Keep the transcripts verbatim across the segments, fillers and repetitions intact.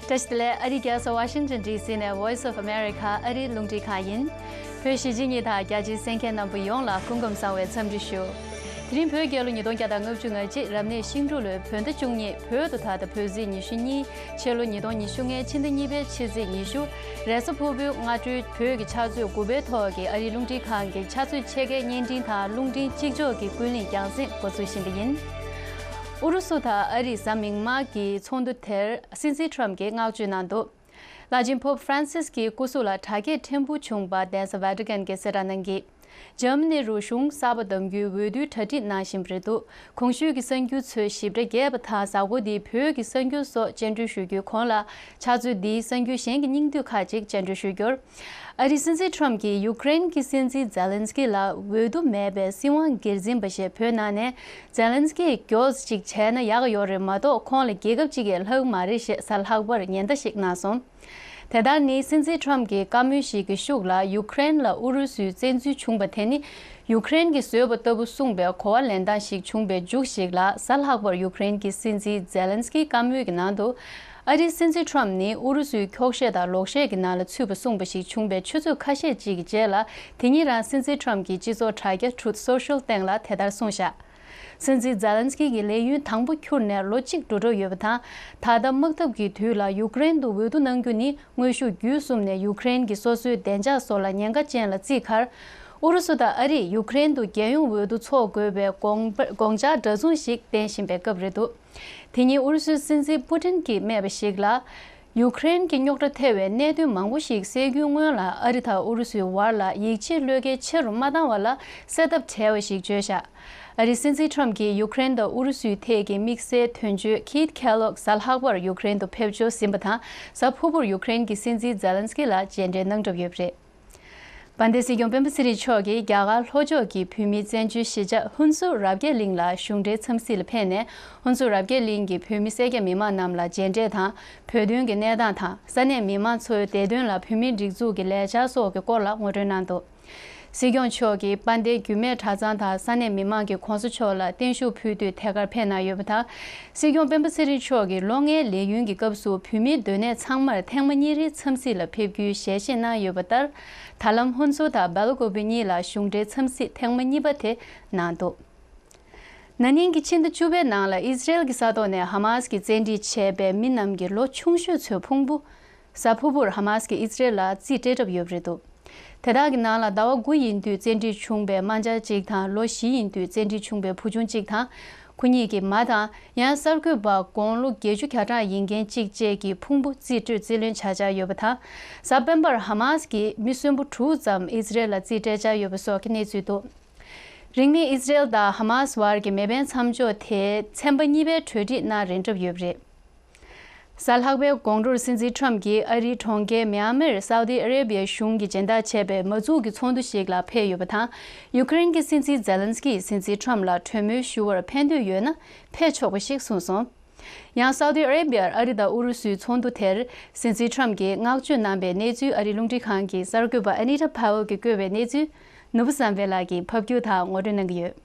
བཀྲ་ཤིས་བདེ་ལེགས། ཨ་རིའི་རྒྱལ་ས་ཝ་ཤིང་ཊོན་ཌི་སི་ནས་Voice of America ཨ་རིའི་རླུང་འཕྲིན་ཁང་ཡིན། བོད་གཞིས་བྱེས་གཉིས་དང་རྒྱ་ཆེའི་གསན་མཁན་རྣམ་པ་ཡོངས་ལ་སྐུ་ཁམས་བཟང་བའི་འཚམས་འདྲི་ཞུ། དེ་རིང་བོད་རྒྱལ་ལོ་ཉིས་སྟོང་བརྒྱ་དང་ལྔ་བཅུ་ང་གཅིག་རབ་གནས་ཤིང་འབྲུག་ལོའི་བོད་ཟླ་བཅུ་གཉིས། བོད་དུ་ད་ལྟ་བོད་ཚེས་ཉི་ཤུ་གཉིས། ཕྱི་ལོ་ཉིས་སྟོང་ཉི་ཤུ་ལྔའི་ཕྱི་ཟླ་གཉིས་པའི་ཕྱི་ཚེས་ཉི་ཤུ། རེས་གཟའ་ཕུར་བུའི་སྔ་དྲོའི་བོད་ཀྱི་ཕྱག་ཚོད་དགུ་པའི་ཐོག་གི་ཨ་རིའི་རླུང་འཕྲིན་ཁང་གི་ཕྱག་ཚོད་ཕྱེད་ཀའི་བརྙན་འཕྲིན་དང་རླུང་འཕྲིན་གཅིག་ལྕོགས་ཀྱི་ཀུན་གླེང་རྒྱང་སྲིང་འགོ་འཛུགས་བཞིན་པ་ཡིན། ཨུ་རུ་སུ་དང་ཨ་རིས་གཟའ་མིག་དམར་གྱི་ཚོགས་འདུ་དེར་སྲིད་འཛིན་ཁྲོམ་གྱིས་བསྔགས་བརྗོད་གནང་འདུག་བླ་ཆེན་པོབ་ཧྥ་རན་སིས་ཀྱི་སྐུ་གཟུགས་ལ་གྲ་རྒྱས་ཕྲན་བུ་བྱུང་བ་གདན་ས་ཝེ་ཏི་ཀན་གྱིས་གསལ་བསྒྲགས་གནང་གིས། འཇར་མ་ནི་རུ་གཞུང་གསར་པ་བདམས་རྒྱུའི་འོས་བསྡུའི་གྲ་སྒྲིག་གནང་བཞིན་པ་རེད་འདུག་གོང་ཞུས་ཀྱི་གསར་འགྱུར་ཚོའི་ཞིབ་ཕྲ་རྒྱས་པ་དང་གཟའ་འཁོར་འདིའི་བོད་ཀྱི་གསར་འགྱུར་སོགས་བཅར་འདྲི་ཞུ་རྒྱུའི་གོང་ལ། ཕྱག་ཚོད་འདིའི་གསར་འགྱུར་གཞན་གྱི་སྙིང་བསྡུས་ཁག་ཅིག་བཅར་འདྲི་ཞུ་རྒྱུར། ཨ་རིའི་སྲིད་འཛིན་ཁྲོམ་གྱིས་ཡུཀ་རེན་གྱི་སྲིད་འཛིན་ཛེ་ལན་སི་ཀི་ལ་འོས་བསྡུ་མེད་པའི་སྲིད་དབང་སྒེར་འཛིན་པ་ཞེས་བོད་ནང་ནས་ཛེ་ལན་སི་ཀིས་མགྱོགས་ཅིག་བྱས་ན་ཡག་ག་ཡོད་རེད་མ་གཏོགས་ཁོང་ལ་རྒྱལ་ཁབ་ཅིག་གིས་ལྷག་མ་རེད་ཞེས་གཟའ་ལྷག་པར་ཉེན་བརྡ་ཞིག་གནང་སོང་། དེ་ལྟར་ནི་སྲིད་འཛིན་ཁྲོམ་གྱི་བཀའ་མོལ་ཞིག་གི་ཤུགས་ལ་ཡུཀ་རེན་ལ་ཨུ་རུ་སུའི་བཙན་འཛུལ་བྱུང་བ་དེ་ནི་ཡུཀ་རེན་གྱིས་བཟོས་པ་ལྟ་བུ་གསུངས་པའི་གོ་བ་ལེན་སྟངས་ཤིག་བྱུང་བའི་མཇུག་ཞིག་ལ། གཟའ་ལྷག་པར་ཡུཀ་རེན་གྱི་སྲིད་འཛིན་ཛེ་ལན་སི་ཀིའི་བཀའ་མོལ་གྱི་ནང་དུ། ཨ་རིའི་སྲིད་འཛིན་ཁྲོམ་ནི་ཨུ་རུ་སུའི་འཁྱོག་བཤད་དང་ལོག་བཤད་ཀྱི་ནང་ལ་ཚུད་པ་གསུངས་པ་ཞིག་བྱུང་བའི་ཆུ་ཚོད་ཁ་ཤས་ཅིག་གི་རྗེས་ལ། དེ་ཉིད་རང་སྲིད་འཛིན་ཁྲོམ་གྱི་སྤྱི་ཚོགས་དྲ་རྒྱ་Truth Social སྟེང་ལ་དེ་ལྟར་གསུངས་བཞག་སྲིད་འཛིན་ཛེ་ལན་སི་ཀི་གི་ལས་ཡུན་དང་པོ་འཁྱུར་ནས་ལོ་གཅིག་འགྲོ་གྲབས་ཡོད་པ་དང་། ད་ལྟ་དམག་འཐབ་ཀྱི་དུས་ལ་ཡུཀ་རེན་དུ་འོས་བསྡུ་གནང་རྒྱུ་ནི་དངོས་ཤུགས་བརྒྱུད་གསུམ་ནས་ཡུཀ་རེན་གྱི་སོ་སོའི་བདེ་འཇགས་སོགས་ལ་ཉེན་ཁ་ཅན་ལ་བརྩིས་ཁར། ཨུ་རུ་སུ་དང་ཨ་རིས་ཡུཀ་རེན་དུ་རྒྱལ་ཡོངས་འོས་བསྡུ་འཚོགས་དགོས་པའི་དགོངས་པ་དགོངས་འཆར་འདྲ་མཚུངས་ཤིག་བསྟན་བཞིན་པའི་སྐབས་རེད་འདུག་དེ་ཉིན་ཨུ་རུ་སུའི་སྲིད་འཛིན་པུ་ཏིན་གྱིས་སྨྲས་པ་ཞིག་ལ། ཡུཀ་རེན་གྱི་རྙོག་དྲ་ཐེ་བའི་གནད་དོན་མང་པོ་ཞིག་སེལ་རྒྱུའི་སྔོན་ལ་ཨ་རི་དང་ཨུ་རུ་སུའི་བར་ལ་ཡིད་ཆེས་བློས་འགེལ་ཆེ་རུ་མ་བཏང་བ་ལ་སེལ་ཐབས་བྲལ་བ་ཞིག་བརྗོད་བཞག་ཨ་རིའི་སྲིད་འཛིན་ཁྲོམ་གྱིས་ཡུཀ་རེན་དང་ཨུ་རུ་སུའི་ཐད་ཀྱི་དམིགས་བསལ་དོན་གཅོད་ཁིད་ཁེ་ལོག་གཟའ་ལྷག་པར་ཡུཀ་རེན་དུ་ཕེབས་འབྱོར་ཟིན་པ་དང་། གཟའ་ཕུར་བུར་ཡུཀ་རེན་གྱི་སྲིད་འཛིན་ཛེ་ལན་སི་ཀི་ལ་མཇལ་འཕྲད་གནང་གྲབས་ཡོད་པ་རེད། དཔལ་ལྡན་སྲིད་སྐྱོང་སྤེན་པ་ཚེ་རིང་མཆོག་གིས་རྒྱ་གར་ལྷོ་ཕྱོགས་ཀྱི་བོད་མིའི་བཙན་བྱོལ་གཞིས་ཆགས་ཧུན་སུར་རབ་རྒྱས་གླིང་ལ་གཞུང་འབྲེལ་འཚམས་གཟིགས་ལ་ཕེབས་ནས། ཧུན་སུར་རབ་རྒྱས་གླིང་གི་བོད་མི་སེར་སྐྱ་མི་མང་རྣམས་ལ་མཇལ་འཕྲད་དང་། བོད་དོན་གྱི་གནས་སྟངས་དང་། ས་གནས་མི་མང་ཚོའི་བདེ་དོན་ལ་བོད་མིའི་སྒྲིག་འཛུགས་ཀྱི་ལས་འཆར་སོགས་ཀྱི་སྐོར་ལ་ངོ་སྤྲོད་གནང་འདུག་སྲིད་སྐྱོང་མཆོག་གིས་དཔལ་ལྡན་རྒྱུད་སྨད་གྲྭ་ཚང་དང་ས་གནས་མི་མང་གིས་གོང་ས་མཆོག་ལ་བརྟན་བཞུགས་ཕུལ་དུས་ཐད་ཀར་ཕེབས་གནང་ཡོད་པ་དང་། སྲིད་སྐྱོང་སྤེན་པ་ཚེ་རིང་མཆོག་གིས་ལོ་ལྔའི་ལས་ཡུན་གྱི་སྐབས་སུ་བོད་མིའི་སྡོད་གནས་ཚང་མར་ཐེངས་མ་གཉིས་རེའི་འཚམས་གཟིགས་ལ་ཕེབས་རྒྱུའི་ཞལ་བཞེས་གནང་ཡོད་པ་ལྟར། ད་ལམ་ཧུན་སུར་དང་སྦེལ་ཀོབ་གཉིས་ལ་གཞུང་འབྲེལ་འཚམས་གཟིགས་ཐེངས་མ་གཉིས་པ་དེ་གནང་འདུག་ན་ནིང་གི་ཕྱི་ཟླ་བཅུ་པའི་ནང་ལ་ཨི་ཟི་རེལ་གྱི་ས་ཐོག་ནས་ཧ་མཱ་སི་གིས་བཙན་ཁྲིད་བྱས་པའི་མི་རྣམས་ཀྱི་ལོ་ཆུང་ཤོས་ཚོའི་ཕུང་པོ། གཟའ་ཕུར་བུར་ཧ་མཱ་སི་གིས་ཨི་ཟི་རེལ་ལ་རྩིས་སྤྲད་གྲབས་ཡོད་པ་རེད་འདུག་དེ་དག་གི་ནང་ལ་ཟླ་བ་དགུ་ཡིན་དུས་བཙན་ཁྲིད་བྱུང་བའི་དམ་བཅའ་གཅིག་དང་། ལོ་བཞི་ཡིན་དུས་བཙན་ཁྲིད་བྱུང་བའི་བུ་ཆུང་གཅིག་དང་། ཁོ་གཉིས་ཀྱི་མ་དང་། ཡང་གསར་འགོད་པ་དགུང་ལོ་བརྒྱད་ཅུ་གྱ་གྲངས་ཡིན་མཁན་གཅིག་བཅས་ཀྱི་ཕུང་པོ་རྩིས་སྤྲོད་རྩིས་ལེན་བྱ་འཆར་ཡོད་པ་དང་། གཟའ་སྤེན་པར་ཧ་མཱ་སི་གིས་མི་གསོན་པོ་དྲུག་ཙམ་ཨི་ཟི་རེལ་ལ་རྩིས་སྤྲད་འཆར་ཡོད་པ་སོགས་ཀྱི་གནས་ཚུལ་འདུག་རིང་མིན་ཨི་ཟི་རེལ་དང་ཧ་མཱ་སི་བར་གྱི་མེ་འཕེན་མཚམས་འཇོག་དེ་ཚན་པ་གཉིས་པའི་གྲོས་འགྲིག་གནང་རན་གྲབས་ཡོད་པ་རེད། གཟའ་ལྷག་པའི་དགོང་དྲོར་སྲིད་འཛིན་ཁྲོམ་གྱིས་ཨ་རིའི་གྲོང་ཁྱེར་མི་ཨ་མིར་སའུ་ཏི་ཨ་རེ་བྷི་ཡའི་གཞུང་གིས་སྦྱིན་བདག་བྱས་པའི་མ་འཛུགས་ཀྱི་ཚོགས་འདུ་ཞིག་ལ་ཕེབས་ཡོད་པ་དང་། ཡུ་ཀེ་རེན་གྱི་སྲིད་འཛིན་ཛེ་ལན་སི་ཀིས་སྲིད་འཛིན་ཁྲོམ་ལ་གྲོས་མོལ་ཞུ་བར་ཕན་འདོད་ཡོད་ན་ཕེབས་ཆོག་པ་ཞིག་གསུངས་སོང་། ཡང་སའུ་ཏི་ཨ་རེ་བྷི་ཡར་ཨ་རི་དང་ཨུ་རུ་སུའི་ཚོགས་འདུ་དེར་སྲིད་འཛིན་ཁྲོམ་གྱིས་བསྔགས་བརྗོད་གནང་པའི་གནས་ཚུལ་ཨ་རིའི་རླུང་འཕྲིན་ཁང་གི་གསར་འགོད་པ་ཨ་ནི་ཏ་ཕ་ཝེལ་གྱིས་བཀོད་པའི་གནས་ཚུལ། ནོར་བུ་བསམ་འཕེལ་ལགས་ཀྱིས་ཕབ་སྒྱུར་དང་ངོ་སྤྲོད་གནང་གི་ཡོད།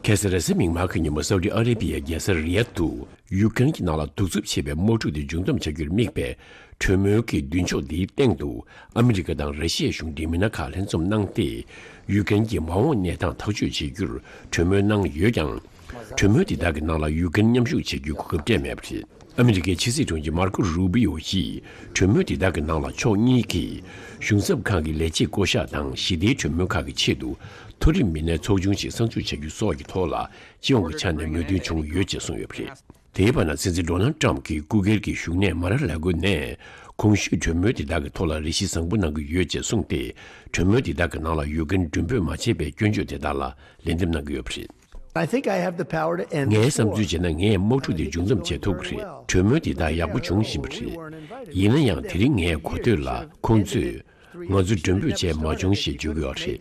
ཁ་སང་རེས་གཟའ་མིག་དམར་གྱི་ཉིན་མོ་སའུ་ཏི་ཨ་རེ་བྷི་ཡའི་རྒྱལ་ས་རི་ཡད་དུ་ཡུཀ་རེན་གྱི་ནང་ལ་གདུག་རྩུབ་ཆེ་བའི་དམག་འཁྲུག་དེ་མཇུག་བསྡོམས་བྱ་རྒྱུར་དམིགས་པའི་གྲོས་མོལ་གྱི་མདུན་ཕྱོགས་འདིའི་སྟེང་དུ། ཨ་མི་རི་ཀ་དང་ར་ཤི་ཡའི་གཞུང་འབྲེལ་མི་སྣ་ཁག་ལྷན་འཛོམས་གནང་སྟེ། ཡུཀ་རེན་གྱི་མ་འོངས་གནས་སྟངས་ཐག་གཅོད་བྱེད་རྒྱུར་གྲོས་མོལ་གནང་ཡོད་ཀྱང་། གྲོས་མོལ་དེ་དག་གི་ནང་ལ་ཡུཀ་རེན་མཉམ་ཞུགས་བྱེད་རྒྱུའི་གོ་སྐབས་སྤྲད་མེད་པ་རེད། ཨ་མི་རི་ཀའི་ཕྱི་སྲིད་དྲུང་ཆེ་མར་ཀོ་རུ་བྷི་ཡོ་ཡིས་གྲོས་མོལ་དེ་དག་གི་ནང་ལ་ཕྱོགས་གཉིས་ཀྱིས་གཞུང་ཚབ་ཁང་གི་ལས་བྱེད་བསྐོ་གཞག་དང་ཞི་བདེའི་གྲོས་མོལ་ཁག་གི་ཆེད་དུ་མཐོ་རིམ་མི་སྣའི་ཚོགས་ཆུང་ཞིག་གསར་འཛུགས་བྱ་རྒྱུ་སོགས་ཀྱི་ཐོག་ལ་སྤྱི་ཡོངས་ཀྱི་ཆ་ནས་མོས་མཐུན་བྱུང་ཡོད་ཅེས་གསུངས་ཡོད་པ་རེད། དེའི་བར་ན་སྲིད་འཛིན་ཌོ་ནལ་ཊམ་གྱིས་སྐུ་སྒེར་གྱི་བཞུགས་གནས་མ་ར་ལ་གོ་ནས་གོང་ཞུས་གྲོས་མོལ་དེ་དག་གི་ཐོག་ལ་རེ་ཞིག་བཟང་པོ་གནང་གི་ཡོད་ཅེས་གསུངས་ཏེ། གྲོས་མོལ་དེ་དག་གི་ནང་ལ་ཡུཀ་རེན་མགྲོན་འབོད་མ་བྱས་པའི་སྐྱོན་བརྗོད་དེ་དག་ལ་ལན་འདེབས་གནང་གི་ཡོད་པ་རེད། I think I have the power to end this war. ངའི་བསམ་ཚུལ་བྱས་ན་ངས་དམག་འཁྲུག་འདི་མཇུག་མཚམས་བྱེད་ཐུབ་ཀྱི་རེད། གྲོས་མོལ་འདི་དག་ཡག་པོ་བྱུང་བཞིན་པ་རེད། ཡིན་ན་ཡང་དེ་རིང་ངའི་གོ་ཐོས་ལ་ཁོང་ཚོས་ང་ཚོ་མགྲོན་འབོད་བྱས་མ་བྱུང་ཞེས་བརྗོད་ཀྱི་ཡོད་རེད།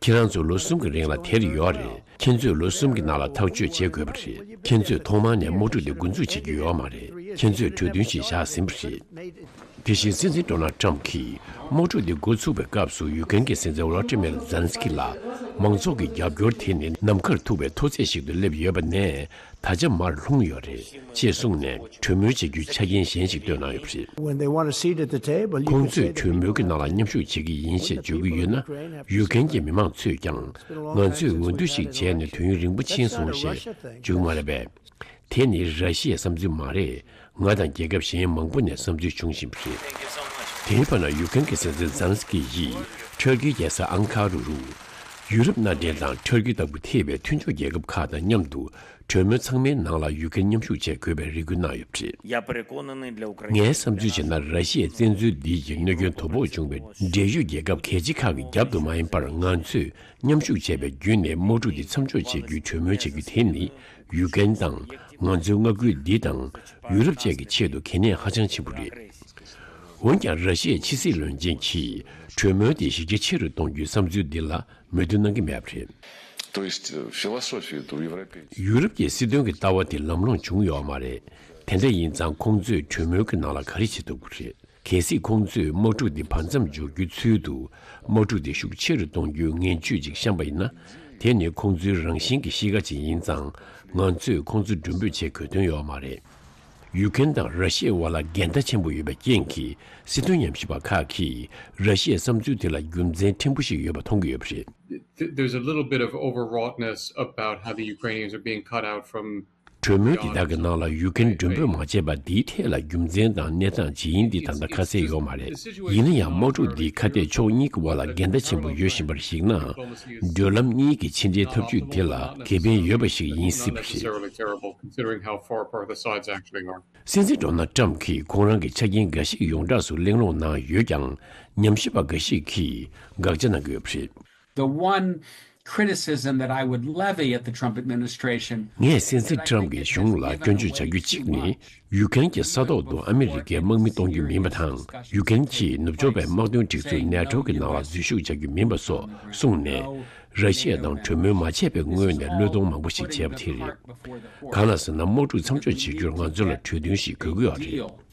ཁྱེད་རང་ཚོ་ལོ་གསུམ་གྱི་རིང་ལ་དེར་ཡོད་རེད། ཁྱེད་ཚོས་ལོ་གསུམ་གྱི་ནང་ལ་ཐག་གཅོད་བྱེད་དགོས་པ་རེད། ཁྱེད་ཚོས་ཐོག་མར་ནས་དམག་འཁྲུག་འདི་འགོ་འཛུགས་བྱེད་ཀྱི་ཡོད་མ་རེད། ཁྱེད་ཚོས་གྲོས་མཐུན་ཞིག་བཞག་ཟིན་པ་རེད། དེ་བཞིན་སྲིད་འཛིན་ཌོ་ནལ་ཊམ་གྱིས་དམག་འཁྲུག་འདི་འགོ་ཚུགས་པའི་སྐབས་སུ་ཡུ་ཀེན་གྱི་སྲིད་འཛིན་ཝོ་ལོ་ཏི་མེར་ཛེ་ལན་སི་ཀི་ལ་ མང་ཚོགས་ཀྱི་རྒྱབ་སྐྱོར་དེ་ནི་ནམ་མཁར་ཐུག་པའི་མཐོ་ཚད་ཞིག་ཏུ་སླེབས་ཡོད་པ་ནས། ད་ཆ་མར་ལྷུང་ཡོད་རེད་ཅེས་གསུངས་ནས། གྲོས་མོལ་བྱ་རྒྱུའི་ཆ་རྐྱེན་གཞན་ཞིག་བཏོན་གནང་ཡོད་པ་རེད། When they want a seat at the table, you ཁོང་ཚོས་གྲོས་མོལ་གྱི་ནང་ལ་མཉམ་ཞུགས་བྱེད་ཀྱི་ཡིན་ཞེས་བརྗོད་ཀྱི་ཡོད་ན། ཡུ་ཀེན་གྱི་མི་མང་ཚོས་ཀྱང་ང་ཚོས་འོས་བསྡུ་ཞིག་བྱས་ནས་དུས་ཡུན་རིང་པོ་ཕྱིན་སོང་ཞེས་བརྗོད་ཀྱི་མ་རེད་པས། དེ་ནི་ར་ཤི་ཡའི་བསམ་ཚུལ་མ་རེད། ང་དང་རྒྱལ་ཁབ་གཞན་མང་པོ་ནས་བསམ་ཚུལ་བྱུང་བཞིན་པ་རེད། དེའི་བར་ན་ཡུ་ཀེན་གྱི་སྲིད་འཛིན་ཛེ་ལན་སི་ཀི་ཡིས་ཐུར་ཀིའི་རྒྱལ་ས་ཨང་ཁ་ར་རུ། ཡུ་རོབ་མནའ་འབྲེལ་དང་ཐུར་ཀི་ལྟ་བུ་ཐེ་བའི་མཐུན་ཕྱོགས་རྒྱལ་ཁབ་ཁག་དང་མཉམ་དུ་གྲོས་མོལ་ཚང་མའི་ནང་ལ་ཡུ་ཀེན་མཉམ་ཞུགས་བྱེད་དགོས་པའི་རེ་སྐུལ་གནང་ཡོད་པ་རེད། ངའི་བསམ་ཚུལ་བྱས་ན། ར་ཤི་ཡའི་བཙན་འཛུལ་འདི་ཡིས་གནོད་སྐྱོན་དོ་ཕོག་བྱུང་བའི་འབྲེལ་ཡོད་རྒྱལ་ཁབ་གལ་ཆེ་ཁག་གི་རྒྱབ་ཏུ་མ་ཡིན་པར། ང་ཚོས་མཉམ་ཞུགས་བྱས་པ་བརྒྱུད་ནས་དམག་འཁྲུག་འདི་མཚམས་འཇོག་བྱེད་རྒྱུའི་གྲོས་མོལ་བྱ་རྒྱུ་དེ་ནི། ཡུ་ཀེན་དང་ང་ཚོའི་མངའ་ཁུལ་འདི་དང་ཡུ་རོབ་བཅས་ཀྱི་ཆེད་དུ་གལ་གནད་ཧ་ཅང་ཆེན་པོ་རེད། འོན་ཀྱང་། ར་ཤི་ཡའི་ཕྱི་སྲིད་བློན་ཆེན་གྱིས་གྲོས་མོལ་དེ་གཞི་རྒྱ་ཆེ་རུ་གཏོང་རྒྱུའི་བསམ་ཚུལ་འདི་ལ་མོས་མཐུན་གནང་གི་མེད་པ་རེད། То есть, э, философия-то у европейцев. ཡུ་རོབ་ཀྱི་སྲིད་དོན་གྱི་ལྟ་བ་དེ་ལམ་ལྷོང་བྱུང་ཡོད་མ་རེད། དེ་འདྲ་ཡིན་ཙང་། ཁོང་ཚོས་གྲོས་མོལ་གྱི་ནང་ལ་ག་རེ་བྱེད་ཐུབ་ཀྱི་རེད། གལ་སྲིད་ཁོང་ཚོས་དམག་འཁྲུག་འདི་བར་མཚམས་འཇོག་རྒྱུའི་ཚུལ་དུ། དམག་འཁྲུག་འདི་ཤུགས་ཆེ་རུ་གཏོང་རྒྱུའི་ངན་ཇུས་ཅིག་བཤམས་པ་ཡིན་ན། དེ་ནི་ཁོང་ཚོའི་རང་བཞིན་གྱི་གཤིས་ཀ་ཅིག་ཡིན་ཙང་། ང་ཚོས་ཁོང་ཚོ་མགྲོན་འབོད་བྱེད་དགོས་དོན་ཡོད་མ་རེད། ཡུ་ཀེན་དང་ར་ཤི་ཡའི་དབར་ལ་འགལ་ཟླ་ཆེན་པོ་ཡོད་པའི་རྐྱེན་གྱིས། སྲིད་དོན་ཉམས་ཞིབ་པ་ཁག་གིས་ར་ཤི་ཡའི་བསམ་ཚུལ་དེ་ལ་རྒྱུ་མཚན་ཕྲན་བུ་ཞིག་ཡོད་པ་མཐོང་གི་ཡོད་པ་རེད། Th- There's a little bit of overwroughtness about how the Ukrainians are being cut out from གྲོས་མོལ་འདི་དག་གི་ནང་ལ་ཡུ་ཀེན་མགྲོན་འབོད་མ་བྱས་པ་འདིའི་ཐད་ལ་རྒྱུ་མཚན་དང་གནས་སྟངས་ཇི་ཡིན་འདི་ད་ལྟ་ཁ་གསལ་ཡོད་མ་རེད། ཡིན་ན་ཡང་། དམག་འཁྲུག་འདིས་ཁ་གཏད་ཕྱོགས་གཉིས་ཀྱི་དབར་ལ་འགལ་ཟླ་ཆེན་པོ་ཡོད་བཞིན་པར་གཞིགས་ན། མགྲོན་ལམ་གཉིས་ཀྱི་ཕྱི་འབྲེལ་འཐབ་ཇུས་དེ་ལ་དགེ་ཕན་ཡོད་པ་ཞིག་ཡིན་སྲིད་པ་རེད། Necessarily terrible, considering how far apart the sides actually are. སྲིད་འཛིན་ཌོ་ནལ་ཊམ་གྱིས་ཁོང་རང་གི་ཆ་རྐྱེན་འགའ་ཞིག་ཡོངས་གྲགས་སུ་གླེང་སློང་གནང་ཡོད་ཀྱང་། ཉམས་ཞིབ་པ་འགའ་ཞིག་གིས་དགག་བྱ་གནང་གི་ཡོད་པ་རེད། The one criticism that I would levy at the Trump administration. ངས་སྲིད་འཛིན་ཊམ་གྱི་གཞུང་ལ་སྐྱོན་བརྗོད་བྱ་རྒྱུ་གཅིག་ནི། ཡུ་ཀེན་གྱི་ས་ཐོག་ཏུ་ཨ་མི་རི་ཀའི་དམག་མི་གཏོང་རྒྱུ་མིན་པ་དང་། ཡུ་ཀེན་གྱིས་ནུབ་ཕྱོགས་པའི་དམག་དོན་སྒྲིག་འཛུགས་ནེ་ཊོ་གི་ནང་ལ་འཛུལ་ཞུགས་བྱ་རྒྱུ་མིན་པ་སོགས་གསུངས་ནས། ར་ཤི་ཡ་དང་གྲོས་མོལ་མ་བྱས་པའི་སྔོན་ནས་བློས་གཏོང་མང་པོ་ཞིག་བྱས་པ་དེ་རེད། གང་ལ་ཟེར་ན། དམག་འཁྲུག་མཚམས་འཇོག་བྱེད་རྒྱུར་ང་ཚོ་ལ་གྲོས་མཐུན་ཞིག་དགོས་ཀྱི་ཡོད་རེད།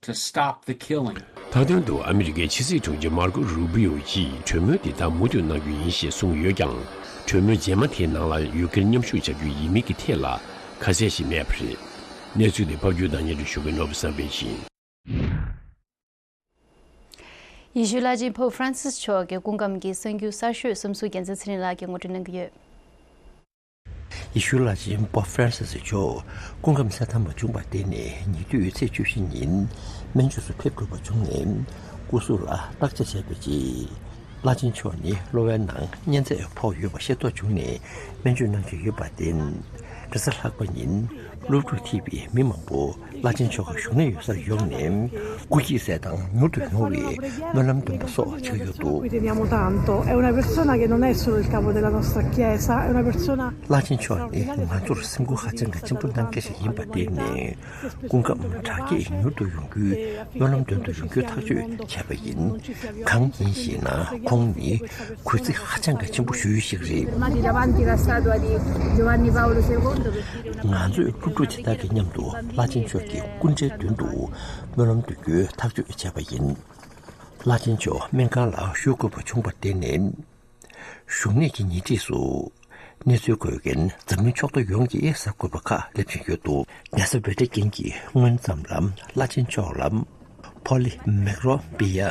To stop the killing. མཐའ་དོན་དུ་ཨ་མི་རི་ཀའི་ཕྱི་སྲིད་དྲུང་ཆེ་མར་ཀོ་རུ་བི་ཡོ་ཡིས་གྲོས་མོལ་འདི་ལྟར་མུ་མཐུད་གནང་རྒྱུ་ཡིན་ཞེས་གསུངས་ཡོད་ཀྱང་། གྲོས་མོལ་རྗེས་མ་དེའི་ནང་ལ་ཡུ་ཀེརན་མཉམ་ཞུགས་བྱ་རྒྱུ་ཡིན་མིན་གྱི་ཐད་ལ་ཁ་གསལ་ཞིག་མེད་པ་རེད། གནས་ཚུལ་འདི་ཕབ་སྒྱུར་དང་སྙན་སྒྲོན་ཞུ་མཁན་ནོར་བུ་བསམ་འཕེལ་ཡིན། ཡེ་ཤུའི་བླ་ཆེན་པོབ་ཧྥ་རན་སིས་མཆོག་གི་སྐུ་ཁམས་ཀྱི་གསར་འགྱུར་གསར་ཤོས་གསུམ་སུ་རྒྱལ་མཚན་ཚེ་རིང་ལགས་ཀྱིས་ངོ་སྤྲོད་གནང་གི་ཡོད། ཡེ་ཤུའི་བླ་ཆེན་པོབ་ཧྥ་རན་སིས་མཆོག་སྐུ་ཁམས་གསལ་ཐང་མ་བྱུང་བར་བརྟེན་ནས། ཉེ་དུས་ཚེས་བཅུ་བཞི་ཉིན་སྨན་བཅོས་སུ་ཕེབས་དགོས་པ་བྱུང་ནས། སྐུ་གཟུགས་ལ་བརྟག་དཔྱད་བྱས་པའི་རྗེས། བླ་ཆེན་མཆོག་ནི་གློ་བའི་ནང་གཉན་ཚད་ཕོག་ཡོད་པ་ཤེས་རྟོགས་བྱུང་ནས། སྨན་བཅོས་གནང་གི་ཡོད་པར་བརྟེན། རེས་གཟའ་ལྷག་པ་ཉིན་སློབ་ཕྲུག་ཐེ་བའི་མི་མང་པོ་བླ་ཆེན་མཆོག་གི་བཞུགས་གནས་ཡོད་སར་ཡོང་ནས། སྐུ་སྐྱེད་ཚལ་དང་མྱུར་དུ་ཡོང་བའི་སྨོན་ལམ་འདོན་པ་སོགས་བྱེད་ཀྱི་ཡོད་འདུག། Qui teniamo tanto, è una persona che non è solo il capo della nostra chiesa, è una persona བླ་ཆེན་མཆོག་ནི་ང་ཚོར་སེམས་ཁུར་གནང་མཁན་ཞིག་ཡིན་པར་བརྟེན་ནས། སྐུ་ཁམས་དྲག་སྐྱེད་མྱུར་དུ་ཡོང་རྒྱུའི་སྨོན་ལམ་འདོན་དུ་ཡོང་རྒྱུའི་ཐག་གཅོད་བྱས་པ་ཡིན། གང་ཡིན་ཞེ་ན། ཁོང་ནི་གུས་བརྩི་ཧ་ཅང་གི་ཆེན་པོ་ཞུ་ཡུལ་ཞིག་རེད། Fermati davanti la statua di Giovanni Paolo secondo per chiedere una ང་ཚོས་སློབ་ཕྲུག་དེ་དག་གི་མཉམ་དུ་བླ་ཆེན་མཆོག་གི་སྐུ་འདྲའི་མདུན་དུ་སྨོན་ལམ་འདོན་རྒྱུའི་ཐག་གཅོད་བྱས་པ་ཡིན། བླ་ཆེན་མཆོག་སྨན་ཁང་ལ་བཞུགས་དགོས་པ་བྱུང་བར་བརྟེན་ནས། བཞུགས་གནས་ཀྱི་ཉེ་འཁྲིས་སུ་གནས་ཚུལ་འགོད་མཁན་འཛམ་གླིང་ཕྱོགས་མཐོ་ཡོངས་ཀྱི་གསར་འགོད་པ་ཁག་སླེབས་བཞིན་ཡོད་འདུག། ནེ་ས་བྷེ་ཏྲ་ཀན་གྱིས་སྔོན་ཙམ་ལ་བླ་ཆེན་མཆོག་ལ་པོ་ལི་མེག་རོ་པི་ཡ་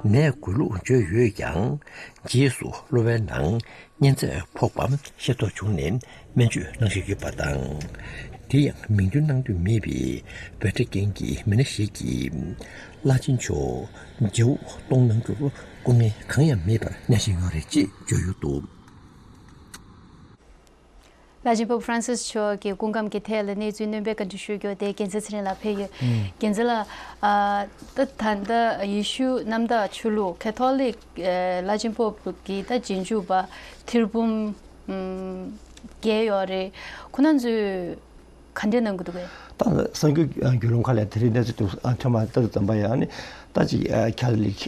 ནད་འགོས་ལུགས་བརྗོད་ཡོད་ཀྱང་། རྗེས་སུ་གློ་བའི་ནང་གཉན་ཚད་ཕོག་པ་ཤེས་རྟོགས་བྱུང་ནས། སྨན་བཅོས་གནང་བཞིན་ཡོད་པ་དང་། དེ་ཡང་མིང་འདོན་གནང་འདོད་མེད་པའི་བྷེ་ཏྲ་ཀན་གྱི་མི་སྣ་ཞིག་གིས། བླ་ཆེན་མཆོག་མཇལ་དབུགས་གཏོང་གནང་རྒྱུར་སྐུ་ངལ་གང་ཡང་མེད་པར་གནས་བཞིན་ཡོད་རེད་ཅེས་བརྗོད་ཡོད་འདུག། བླ་ཆེན་པོབ་ཧྥ་རན་སིས་མཆོག་གི་སྐུ་ཁམས་ཀྱི་ཐད་ལ་གནས་ཚུལ་སྣོན་པ་བཀའ་འདྲི་ཞུ་རྒྱུ་དེ་རྒྱལ་མཚན་ཚེ་རིང་ལགས་ཕེབས་ཡོད། ཨུམ། རྒྱལ་མཚན་ལགས། ཨ། ད་ད་ལྟ་ཡེ་ཤུ་གནམ་བདག་ཆོས་ལུགས་ཁ་ཐོ་ལིག་ཨ། བླ་ཆེན་པོབ་ཀྱི་ད་རྗེས་འཇུག་པ་ཐེར་འབུམ་ཨུམ། བརྒྱད་ཡོད་རེད། ཁོང་རྣམ་ཚོས་ ག་འདྲས་གནང་གི་འདུག་གས། ད་གསར་འགྱུར་བརྒྱུད་ལམ་ཁག་ལ་དེ་རིང་གནས་ཚུལ་དུ་ཐོན་མ་ལྟར་ཙམ་པ་ཡང་ནི་ད་ཅིག་ཁ་ཐོ་ལིག་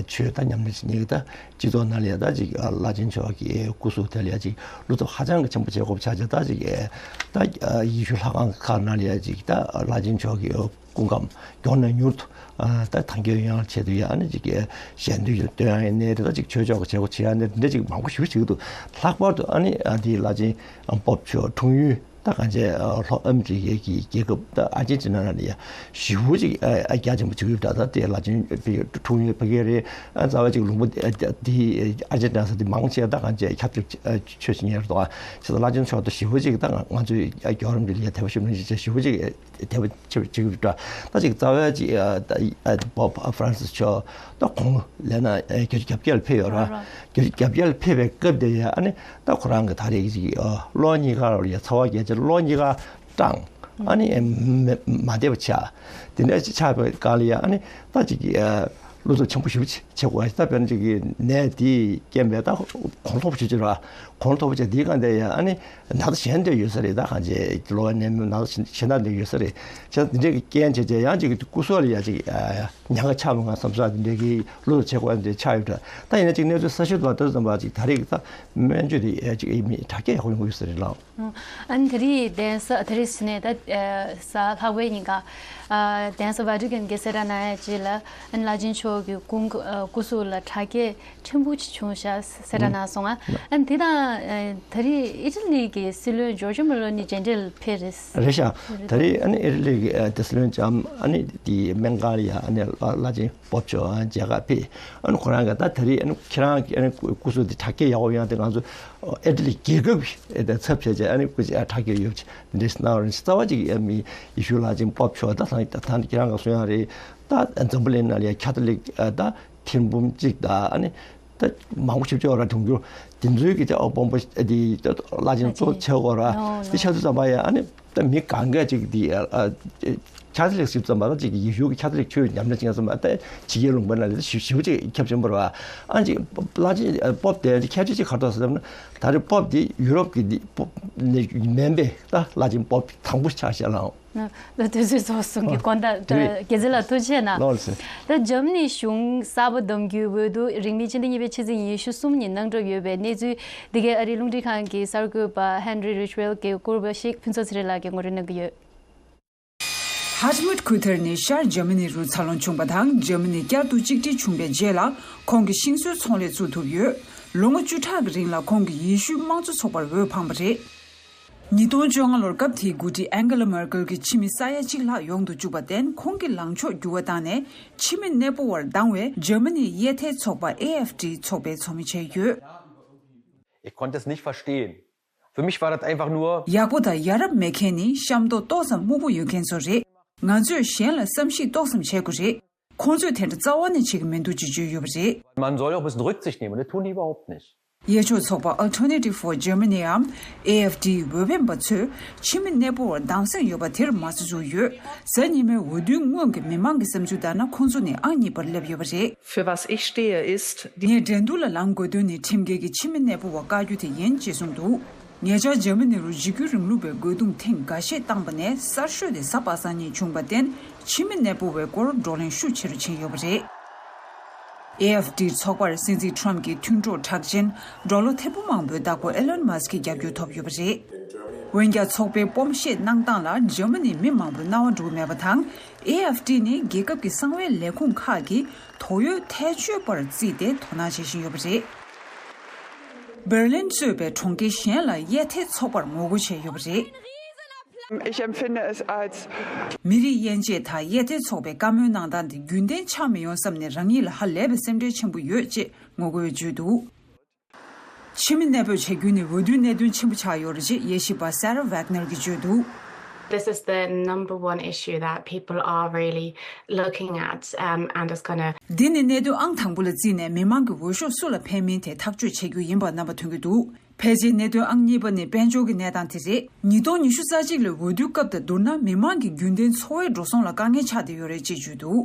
ཆོས་ད་ཉམས་ལེན་བྱེད་མཁན་གྱི་ད་སྤྱི་ཚོགས་ནང་ལ་ཡང་ད་ཅིག་བླ་ཆེན་མཆོག་གི་སྐུ་གཟུགས་དེ་ལ་ཡང་ཅིག་བློ་སྟོབས་ཧ་ཅང་གི་ཆེན་པོ་བྱེད་དགོས་པ་ཆགས་ཀྱང་ད་ཅིག་ད་ཡེ་ཤུ་ལྷ་ཁང་ཁག་ནང་ལ་ཡང་ཅིག་ད་བླ་ཆེན་མཆོག་གི་སྐུ་ཁམས་མགྱོགས་ནས་མྱུར་དུ་ད་ཐང་རྒྱལ་ཡོང་ཡག་ཆེད་དུ་ཡང་ཨ་ནི་ཅིག་གི་ཞལ་འདོན་ཞིག་སྟོན་ཡག་ཡིན་ནའི་རེད། ད་ཅིག་ཆོས་ཕྱོགས་ཀྱི་བྱེད་སྒོ་བྱེད་ཡག་ནའི་འདི་འདྲ་ཅིག་མང་པོ་ཞེ་པོ་ཅིག་འདུག་ལྷག་པར་དུ་ཨ་ནི་ཨ་འདི་བླ་ཆེན་པོབ་མཆོག་འཁྲུངས་ཡུལ་ད་གང་བྱས་ལྷོ་ཨ་མི་རི་ཀའི་གི་རྒྱལ་ཁབ་ད་ཨར་ཇེན་ཊི་ན་ནང་ལ་ཡ་ཞེ་པོ་ཅིག་ཨ་རྒྱ་ཆེན་པོ་བྱེད་ཀྱི་ཡོད་པ། ད་ད་དེ་བླ་ཆེན་པོའི་འཁྲུངས་ཡུལ་ཕ་གི་རེད། རྩ་བ་ཅིག་ལུང་པ་འདི་ཨར་ཇེན་ཊི་ན་ས་འདི་མང་ཆེ་ད་གང་བྱས་ཁ་ཐོ་ལིག་ཆོས་བྱེད་མཁན་རེད། ད་ཅིག་བླ་ཆེན་མཆོག་ད་ཞེ་པོ་ཅིག་ད་ང་ཚོའི་རྒྱལ་བ་རིན་པོ་ཆེ་ལ་ཡ་དད་པ་ཞེ་པོ་ཅིག་བྱས་ཞེ་པོ་ཅིག་དེ་བ་ཆེ་བ་ཆེ་བ་འདྲ། ད་ཅིག་རྩ་བའི་ཅིག་ཨ་ཨ་པོབ་ཧྥ་རན་སིས་མཆོག་ད་གོང་ལ་ལས་ན་ཨ་བརྒྱ་ཆ་བརྒྱད་ཅུ་ལ་ཕེབས་ཡོད་ར། ར་ར། བརྒྱ་ཆ་བརྒྱད་ཅུ་ལ་ཕེབས་པའི་སྐབས་དེ་ཡ་ཨ་ནི་ད་ཁོ་རང་གི་ད་རེས་ཀྱི་ཅིག་ཨ་གློག་གཉིས་ཀ་ལ་ཡ་ཚ་བ་རྒྱག་ཅིག་གློག་གཉིས་ཀ་སྐྲངས། ཨ་ནི་ཨ་མ་མ་བདེ་བ་ཆགས། དེ་འདྲ་ཅིག་ཆགས་པའི་སྐབས་ལ་ཡ་ཨ་ནི་ད་ཅིག་ཨ་བློ་འཚབ་ཆེན་པོ་ཞེ་པོ་ཅིག་བྱེད་དགོས། ད་དཔེར་ན་ཅིག་གི་ནད་དེས་རྐྱེན་པས་ད་གོང་མཐོ་པོ་བྱེད་ཀྱི་ར། གོང་མཐོ་པོ་བྱས་དེའི་སྒང་དེ་ཡ་ཨ་ནི་ན་ཚ་གཞན་དེ་ཡོད་ས་རེད། ད་གང་བྱས་གློ་བའི་ནད་མེད་ན་ཚ་གཞན་དག་དེ་ཡོད་ས་རེད། བྱས་ཙང་འདི་འདྲའི་གི་རྐྱེན་བྱས་བྱས་ཡང་ཅིག་སྐུ་གཟུགས་ལ་ཡ་ཅིག་ཉེན་ཁ་ཆགས་མི་ང་བསམ་ས་འདི་འདྲའི་གི་བློ་ཆེ་གོ་འདི་ཆགས་ཡོད་འདྲ། ད་ཡིན་ན་ཅིག་གནས་ཚུལ་གསར་ཤོས་དང་དེ་ཙམ་པ་ཅིག་ད་རེས་ཀྱི་ད་སྨན་བཅོས་དེ་ཅིག་མི་དྲག་སྐྱེད་ཡག་པོ་ཡོང་གི་ཡོད་ས་རེད་ལགས། ཨ་ནི་ད་རེས་གདན་ས་ད་རེས་ཟེར་ནས་ད་གཟའ་ལྷག་པའི་ཉིན་ཀ་གདན་ས་ཝ་ཊི་ཀན་གྱི་གསལ་བསྒྲགས་གནང་ཡ་ཅིག་ལ་ཨ་ནི་བླ་ཆེན་མཆོག་གི་སྐུ་སྐུ་གཟུགས་ལ་དྲག་སྐྱེད་ཕྲན་བུ་ཅིག་བྱུང་ཤག་ཟེར་ར་གནང་སོང་ང་། ཨ་ནི་དེ་དང་ཨ་ད་རེས་ཨི་ཊ་ལི་གི་སྲིད་བློན་ཇོར་ཇོ་མེ་ལོ་ནི་མཇལ་འཕྲད་ལ་ཕེབས་རེད། རེད་ཤག་ད་རེས་ཨ་ནི་ཨི་ཊ་ལི་གི་ཨ་དེ་སྲིད་བློན་ལྕམ་ཨ་ནི་དེ་སྨན་ཁང་ལ་ཡ་ཨ་ནི་བླ་ལྷ་ཆེན་པོབ་མཆོག་མཇལ་ཁ་ཕེབས། ཨ་ནི་ཁོ་རང་གི་ད་ད་རེས་ཨ་ནི་ཁྱེད་རང་གི་ཨ་ནི་སྐུ་གཟུགས་དེ་དྲག་སྐྱེད་ཡག་པོ་ཡོང་དེ་ང་ཚོ་ཨི་ཊ་ལི་རྒྱལ་ཁབ་ཀྱི་ཨ་ད་ཚབ་བྱས་བྱས་ཨ་ནི་སྐུ་ཚེ་ཨ་དྲག་སྐྱེད་ཡོད་པ་འདྲ་ཞིག་གནང་རོགས་ཞེས་རྩ་བ་ཅིག་ཨ་མི་ཡེ་ཤུ་ལྷ་ཆེན་པོབ་མཆོག་ད་ད་ད་ཁྱེད་རང་གི་གསུང་ཡང་རེད། ད་འཛམ་བུ་གླིང་ནང་ལ་ཡ་ཁ་ཐོ་ལིག་ཨ་ད་ཐེར་འབུམ་གཅིག་དང་ཨ་ནི་ད་མང་པོ་ཞིག་ཅིག་ཡོད་ར། འབྱུང་འགྱུར་དེ་ཚོའི་གི་ཅག་དཔོན་པོ་དེ་བླ་ཆེན་གཙོ་བྱས་གོ་ར། ནོ་ནོ། དེ་ཆ་ཚུལ་ཙམ་པ་ཡ་ཨ་ནི་ད་མི་གང་ག་ཅིག་དེ་ཨ་ཨ་ཁ་ཐོ་ལིག་ཞིག་ཙམ་པ་ད་ཅིག་ཡེ་ཤུ་གི་ཁ་ཐོ་ལིག་ཆོས་ཉམས་ལེན་བྱེད་ཙམ་པ་ད་ཕྱི་རྒྱལ་ལུང་པ་ན་ལས་ཞིབ་ཞིབ་ཅིག་ཁྱབ་ཆེན་པོ་ར། ཨ་ཅིག་བླ་ཆེན་པོབ་དེ་ཁྱད་ཆོས་ཅིག་ག་རེ་འདུག་ཟེར་ན་ད་རེས་པོབ་དེ་ཡུ་རོབ་གི་དེ་པོབ་ནས་མིན་པས། ད་བླ་ཆེན་པོབ་དང་པོ་ཆགས་ཤག་ལགས། ད་དུས་ཚོད་རྫོགས་སོང་གི་དགོངས་དག་རེད། དགེ་མཚན་ལགས་ཐུགས་རྗེ་གནང་། ལགས་སོ། ད་འཇར་མ་ནི་གཞུང་གསར་པ་བདམས་རྒྱུའི་འོས་བསྡུ་རིང་མིན་ཕྱི་ཟླ་གཉིས་པའི་ཕྱི་ཚེས་ཉི་ཤུ་གསུམ་ཉིན་གནང་གྲབས་ཡོད་པའི་གནས་ཚུལ་འདི་གའི་ཨ་རིའི་རླུང་འཕྲིན་ཁང་གི་གསར་འགོད་པ་ཧན་རི་རིཆ་ཝེལ་གྱིས་བསྐུར་བ་ཞིག་ཕུན་ཚོགས་ཚེ་རིང་ལགས་ཀྱིས་ངོ་སྤྲོད་གནང་གི་ཡོད། ཧར་ཏི་མུད་ཁུ་ཐེར་ནི་ཤར་འཇར་མ་ནི་རུ་འཚར་ལོངས་བྱུང་བ་དང་། འཇར་མ་ནི་བསྐྱར་དུ་གཅིག་སྒྲིལ་བྱུང་བའི་རྗེས་ལ་ཁོང་གིས་ཤིང་བཟོའི་ཚོང་ལས་བཙུགས་ཐུབ་ཡོད། ལོ་ངོ་བཅུ་ཕྲག་གི་རིང་ལ་ཁོང་གིས་ཡེ་ཤུའི་དམངས་གཙོ་ཚོགས་པར་འོས་འཕངས་པ་རེད། ཉིས་སྟོང་བཅོ་ལྔ་ལོར་སྐབས་དེའི་འགོ་ཁྲིད་ཨན་གེ་ལ་མེར་ཀེལ་གྱི་ཕྱི་མི་ས་ཡ་གཅིག་ལྷག་ཡོང་དུ་བཅུག་པར་བརྟེན། ཁོང་གི་ལངས་ཕྱོགས་འགྱུར་བ་བཏང་ནས་ཕྱི་མི་གནས་སྤོ་བར་སྡང་བའི་འཇར་མ་ནིའི་གཡས་ཐལ་ཚོགས་པ་ཨེ་ཨེཕ་ཏི་ཚོགས་པའི་ཚོགས་མི་བྱས་ཡོད། Ich konnte es nicht verstehen. Für mich war das einfach nur ཡག་པོ་དང་ཡ་རབས་མེད་མཁན་ནི་ཤ་མདོག་ཏོག་ཙམ་སྨུག་པོ་ཡོད་མཁན་ཚོ་རེད། ང་ཚོས་གཞན་ལ་བསམ་གཞིག་ཏོག་ཙམ་བྱེད་དགོས་རེད། ཁོང་ཚོས་དེ་འདྲ་རྩ་བ་ནས་བྱེད་ཀྱི་མི་འདུག་ཅེས་བརྗོད་ཡོད་པ་རེད། Man soll ja auch ein bisschen Rücksicht nehmen, und das tun die überhaupt nicht. གཡས་ཕྱོགས་ཚོགས་པ་Alternative for Germany་འམ་ཨེ་ཨེཕ་ཏི་འོས་འཕེན་པ་ཚོས་ཕྱི་མི་གནས་སྤོ་བར་སྡང་སེམས་ཡོད་པ་དེར་མ་རྩ་འཛུགས་ཡོད། གཟའ་ཉི་མའི་འོས་བསྡུའི་སྔོན་གྱི་མི་མང་གི་བསམ་ཚུལ་ལྟར་ན། ཁོང་ཚོ་ནི་ཨང་གཉིས་པར་སླེབས་ཡོད་པ་རེད། Für was ich stehe, ist die ངས་འགྲན་བསྡུར་ལ་ལངས་དགོས་དོན་ནི་ཁྲིམས་འགལ་གྱི་ཕྱི་མི་གནས་སྤོ་བ་བཀག་རྒྱུ་དེ་ཡིན་ཅེས་གསུངས་འདུག་ཉེ་ཆར་འཇར་མ་ནི་རུ་འཇིགས་སྐུལ་རིང་ལུགས་པའི་རྒོལ་རྡུང་ཐེངས་འགའ་ཤས་བཏང་པ་ནས་གསར་ཤོས་དེ་གཟའ་པ་སངས་ཉིན་བྱུང་བར་བརྟེན། ཕྱི་མི་གནས་སྤོ་བའི་སྐོར་བགྲོ་གླེང་ཤུགས་ཆེ་རུ་ཕྱིན་ཡོད་པ་རེད། ཨེ་ཨེཕ་ཏི་ཚོགས་པར་སྲིད་འཛིན་ཊམ་གྱི་མཐུན་གྲོགས་གྲགས་ཅན་ཌོ་ལར་ཐེར་འབུམ་མང་པོའི་བདག་པོ་ཨེ་ལོན་མཱ་སི་ཀྱི་རྒྱབ་སྐྱོར་ཐོབ་ཡོད་པ་རེད། འོན་ཀྱང་ཚོགས་པའི་སྤོམ་བཤད་གནང་སྟངས་ལ་འཇར་མ་ནིའི་མི་མང་པོས་རྣ་བ་འགྲོ་གི་མེད་པ་དང་། ཨེ་ཨེཕ་ཏི་ནི་རྒྱལ་ཁབ་ཀྱི་གསང་བའི་ལས་ཁུངས་ཁག་གིས་དོགས་ཡོད་ཐལ་ཆོད་པར་བརྩིས་ཏེ་དོ་སྣང་བྱེད་བཞིན་ཡོད་པ་རེད། འབར་ལིན་གཙོས་པའི་གྲོང་ཁྱེར་གཞན་ལ་གཡས་ཐལ་ཚོགས་པར་ངོ་རྒོལ་བྱས་ཡོད་པ་རེད། Ich empfinde es als མི་རིགས་དབྱེ་འབྱེད་དང་གཡས་ཐལ་ཚོགས་པའི་བཀའ་མོལ་གནང་སྟངས་དེ་རྒྱུན་ལྡན་ཆགས་མི་ཡོང་བསམ་ནས་རང་ཉིད་ལ་ཧ་ལས་པའི་སེམས་ཁྲལ་ཆེན་པོ་ཡོད་ཅེས་ངོ་རྒོལ་བརྗོད་འདུག་ཕྱི་མི་གནས་སྤོས་བྱ་རྒྱུ་ནི་འོས་བསྡུའི་གནད་དོན་ཆེན་པོ་ཆགས་ཡོད་རེད་ཅེས་དབྱེ་ཞིབ་པ་Sarah Wagner་གྱིས་བརྗོད་འདུག This is the number one issue that people are really looking at, um, and is gonna འདི་ནི་གནད་དོན་ཨང་དང་པོ་ལ་བརྩིས་ནས་མི་མང་གི་འོས་ཤོག་སུ་ལ་འཕེན་མིན་དེ་ཐག་གཅོད་བྱེད་རྒྱུ་ཡིན་པ་རྣམ་པ་ཐོན་གྱི་འདུག་ཕལ་ཆེར་གནད་དོན་ཨང་གཉིས་པ་ནི་དཔལ་འབྱོར་གྱི་གནས་སྟངས་དེ་རེད། ཉིས་སྟོང་ཉི་ཤུ་རྩ་གཅིག་ལོའི་འོས་བསྡུའི་སྐབས་དང་བསྡུར་ན་མི་མང་གི་རྒྱུན་ལྡན་འཚོ་བའི་འགྲོ་སོང་ལ་དཀའ་ངལ་ཆགས་བསྡད་ཡོད་རེད་ཅེས་བརྗོད་འདུག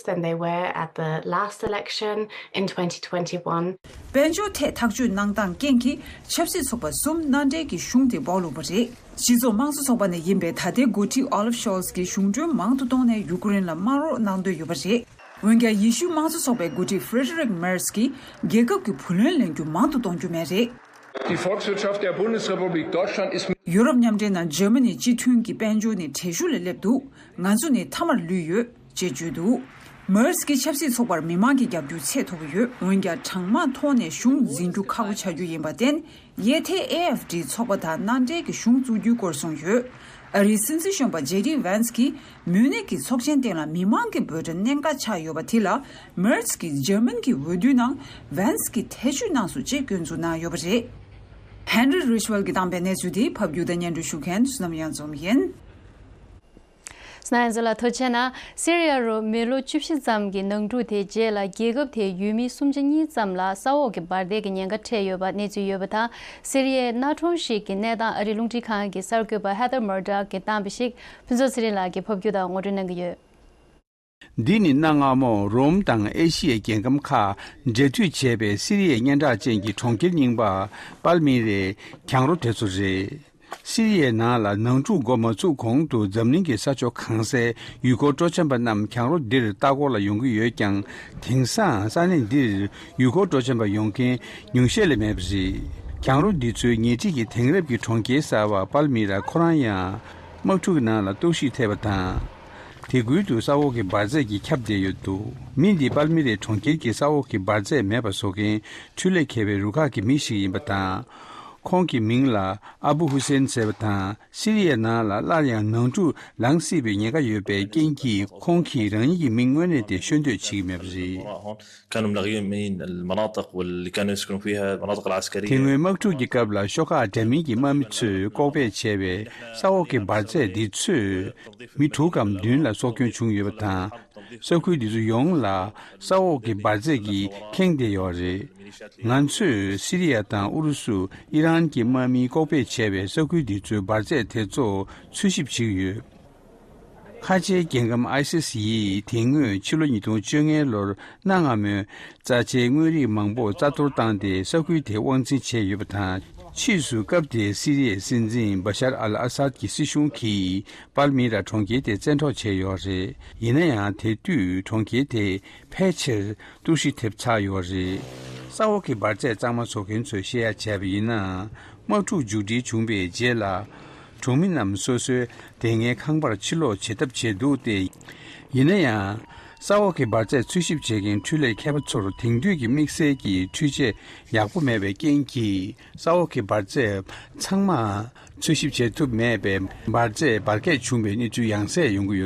Than they were at the last election in twenty twenty-one. དཔལ་འབྱོར་ཐད་ཐག་གཅོད་གནང་སྟངས་རྐྱེན་གྱིས་ཆབ་སྲིད་ཚོགས་པ་གསུམ་མནའ་འབྲེལ་གྱི་གཞུང་དེ་སྦོག་ལུགས་པ་རེད། སྤྱི་ཚོགས་དམངས་གཙོ་ཚོགས་པ་ནས་ཡིན་པའི་ད་ལྟའི་འགོ་ཁྲིད་ཨོ་ལབ་ཤོལ་ཚ་གིས་གཞུང་གྲོན་མང་དུ་གཏོང་ནས་ཡུ་ཀེ་རེན་ལ་དམག་རོགས་གནང་འདོད་ཡོད་པ་རེད། འོན་ཀྱང་ཡེ་ཤུའི་དམངས་གཙོ་ཚོགས་པའི་འགོ་ཁྲིད་ཧྥེ་ཌེ་རིག་མེར་ཚ་གིས་རྒྱལ་ཁབ་ཀྱི་བུ་ལོན་ལེན་རྒྱུ་མང་དུ་གཏོང་རྒྱུ་མེད་རེད། Die Volkswirtschaft der Bundesrepublik Deutschland ist ཡུ་རོབ་མཉམ་འབྲེལ་ནང་འཇར་མ་ནི་སྤྱི་མཐུན་གྱི་དཔལ་འབྱོར་ནི་བྲེལ་ཤུགས་ལས་སླེབས་འདུག་ང་ཚོ་ནི་མཐའ་མར་ལུས་ཡོད་ཅེས་བརྗོད་འདུག་མེར་ཚ་གིས་ཆབ་སྲིད་ཚོགས་པར་མི་མང་གི་རྒྱབ་སྐྱོར་ཚད་མཐོ་པོ་ཡོད། འོན་ཀྱང་གྲངས་མང་ཐོག་ནས་གཞུང་འཛིན་རྒྱུ་ཁག་པོ་ཆགས་རྒྱུ་ཡིན་པར་བརྟེན། ཡེ་ཐེ་ཨེ་ཨེཕ་ཌི་ཚོགས་པ་དང་མནའ་འབྲེལ་གྱི་གཞུང་བཙུགས་རྒྱུའི་སྐོར་གསུངས་ཡོད། ཨ་རིའི་སྲིད་འཛིན་གཞོན་པ་ཇེ་ཌི་ཝན་སི་གིས་མུན་ནིག་གི་ཚོགས་ཆེན་སྟེང་ལ་མི་མང་གི་འབོད་སྒྲ་གནད་འགག་ཆགས་ཡོད་པ་དེ་ལ་མེར་ཚ་གིས་འཇར་མན་གྱི་འོས་བསྡུའི་ནང་ཝན་སི་གིས་ཐེ་བྱུས་གནང་སོང་ཅེས་སྐྱོན་འཛུགས་གནང་ཡོད་པ་རེད། ཧན་རི་རི་ཤི་ཝལ་གྱིས་བཏང་པའི་གནས་ཚུལ་དེ་ཕབ་སྒྱུར་དང་སྙན་སྒྲོན་ཞུ་མཁན་བསོད་ནམས་གཡང་འཛོམས་ཡིན། གསན་མཁན་ཚོ་ལ་ཐུགས་རྗེ་གནང་། སི་རི་ཡ་རུ་མི་ལོ་བཅུ་བཞི་ཙམ་གྱི་ནང་འཁྲུག་དེའི་རྗེས་ལ་རྒྱལ་ཁབ་དེའི་ཡུལ་མི་སུམ་ཆ་གཉིས་ཙམ་ལ་ས་འོག་གི་འབར་མདེལ་གྱི་ཉེན་ཁ་འཕྲད་ཡོད་པ་གནས་ཚུལ་ཡོད་པ་དང་། སི་རི་ཡའི་གནའ་གྲོང་ཞིག་གི་གནས་སྟངས་ཨ་རིའི་རླུང་འཕྲིན་ཁང་གི་གསར་འགོད་པ་ཧེ་ཐར་མར་ཌོག་གིས་བཏང་བ་ཞིག་ཕུན་ཚོགས་ཚེ་རིང་ལགས་ཀྱིས་ཕབ་སྒྱུར་དང་ངོ་སྤྲོད་གནང་གི་ཡོད། འདི་ནི་གནའ་སྔ་མོ་རོམ་དང་ཨེ་ཤི་ཡའི་རྒྱལ་ཁམས་ཁག་འབྲེལ་མཐུད་བྱས་པའི་སི་རི་ཡའི་སྙན་གྲགས་ཅན་གྱི་གྲོང་ཁྱེར་རྙིང་པ་པཱལ་མི་རའི་གྱང་རོ་དེ་ཚོ་རེད། སི་རི་ཡའི་ནང་ལ་ནང་འཁྲུག་འགོ་མ་ཚུགས་གོང་དུ་འཛམ་གླིང་གི་ས་ཕྱོགས་གང་སའི་ཡུལ་སྐོར་སྤྲོ་འཆམ་པ་རྣམས་གྱང་རོ་འདིར་ལྟ་སྐོར་ལ་ཡོང་གི་ཡོད་ཀྱང་། དེང་སང་ས་གནས་འདིར་ཡུལ་སྐོར་སྤྲོ་འཆམ་པ་ཡོང་མཁན་ཉུང་ཤས་ལས་མེད་པ་རེད། གྱང་རོ་འདི་ཚོའི་ཉེ་འཁྲིས་ཀྱི་དེང་རབས་ཀྱི་གྲོང་ཁྱེར་གསར་པ་པཱལ་མི་ར་ཁོ་རང་ཡང་དམག་འཁྲུག་གི་ནང་ལ་གཏོར་བཤིག་ཐེབས་པ་དང་། དེ་ཁུལ་དུ་ས་འོག་གི་འབར་རྫས་ཀྱིས་ཁྱབ་བསྡད་ཡོད་འདུག་མི་འདིས་པཱལ་མི་རའི་གྲོང་ཁྱེར་གྱི་ས་འོག་གི་འབར་རྫས་མེད་པ་བཟོ་མཁན་འཕྲུལ་ལས་མཁས་པའི་རུ་ཁག་གི་མི་ཞིག་ཡིན་པ་དང་། ཁོང་གི་མིང་ལ་ཨ་བུ་ཧུ་སེན་ཟེར་བ་དང་། སི་རི་ཡའི་ནང་ལ་སླར་ཡང་ནང་འཁྲུག་ལངས་སྲིད་པའི་ཉེན་ཁ་ཡོད་པའི་རྐྱེན་གྱིས། ཁོང་གིས་རང་ཉིད་ཀྱི་མིང་དངོས་གནས་དེ་ཤོད་འདོད་བྱེད་ཀྱི་མེད་པ་རེད། كانوا ملاغين من المناطق واللي كانوا يسكنوا فيها، المناطق العسكرية. དེ་སྔོན་དམག་འཁྲུག་གི་སྐབས་ལ་ཤོག་ཁག་འདྲ་མིན་གྱི་དམག་མི་ཚོས་ལྐོག་ཕེབས་བྱས་པའི་ས་འོག་གི་འབར་རྫས་འདི་ཚོས་མི་དྲུག་གམ་བདུན་ལ་སྲོག་སྐྱོན་བྱུང་ཡོད་པ་དང་། ས་ཁུལ་འདི་ཚོ་ཡོངས་ལ་ས་འོག་གི་འབར་རྫས་ཀྱིས་ཁེངས་བསྡད་ཡོད་རེད། ང་ཚོས་སི་རི་ཡ་དང་ཨུ་རུ་སུ། ཨི་རན་གྱི་དམག་མིས་ལྐོག་ཕེབས་བྱས་པའི་ས་ཁུལ་འདི་ཚོའི་འབར་རྫས་དེ་ཚོ་འཚོལ་ཞིབ་བྱེད་ཀྱི་ཡོད། ཁ་ཆེའི་རྒྱལ་ཁམས་ཨའི་སི་སི་ཡིས་དེ་སྔོན་ཕྱི་ལོ་ཉིས་སྟོང་བཅོ་ལྔའི་ལོར་གནའ་སྔ་མོའི་རྩ་ཆེའི་དངོས་རིགས་མང་པོ་རྩ་གཏོར་བཏང་སྟེ་ས་ཁུལ་དེ་དབང་འཛིན་བྱས་ཡོད་པ་དང་། ཕྱིས་སུ་སྐབས་དེའི་སི་རི་ཡའི་སྲིད་འཛིན་བ་ཤར་ཨལ་ཨ་སཱད་ཀྱི་སྲིད་གཞུང་གིས་པཱལ་མི་ར་གྲོང་ཁྱེར་དེ་བཙན་འཕྲོག་བྱས་ཡོད་རེད། ཡིན་ན་ཡང་དེ་དུས་གྲོང་ཁྱེར་དེ་ཕལ་ཆེར་གཏོར་བཤིག་ཐེབས་ཚར་ཡོད་རེད། ས་འོག་གི་འབར་རྫས་གཙང་མ་བཟོ་མཁན་ཚོས་བཤད་ཡ་བྱས་པ་ཡིན་ན། དམག་འཁྲུག་མཇུག་སྒྲིལ་བྱུང་བའི་རྗེས་ལ། གྲོང་མི་རྣམས་སོ་སོའི་སྡོད་གནས་ཁང་པར་ཕྱིར་ལོག་བྱེད་ཐབས་བྱས་འདུག་སྟེ། ཡིན་ན་ཡང་། ས་འོག་གི་འབར་རྫས་འཚོལ་ཞིབ་བྱེད་མཁན་འཕྲུལ་ལས་མཁས་པ་ཚོར་དེང་དུས་ཀྱི་དམིགས་བསལ་གྱི་འཕྲུལ་ཆས་ཡག་པོ་མེད་པའི་རྐྱེན་གྱིས། ས་འོག་གི་འབར་རྫས་ཚང་མ་འཚོལ་ཞིབ་བྱེད་ཐུབ་མེད་པས། འབར་རྫས་འབར་གས་བྱུང་བའི་གནས་ཚུལ་ཡང་སེ་ཡོང་གི་ཡོད།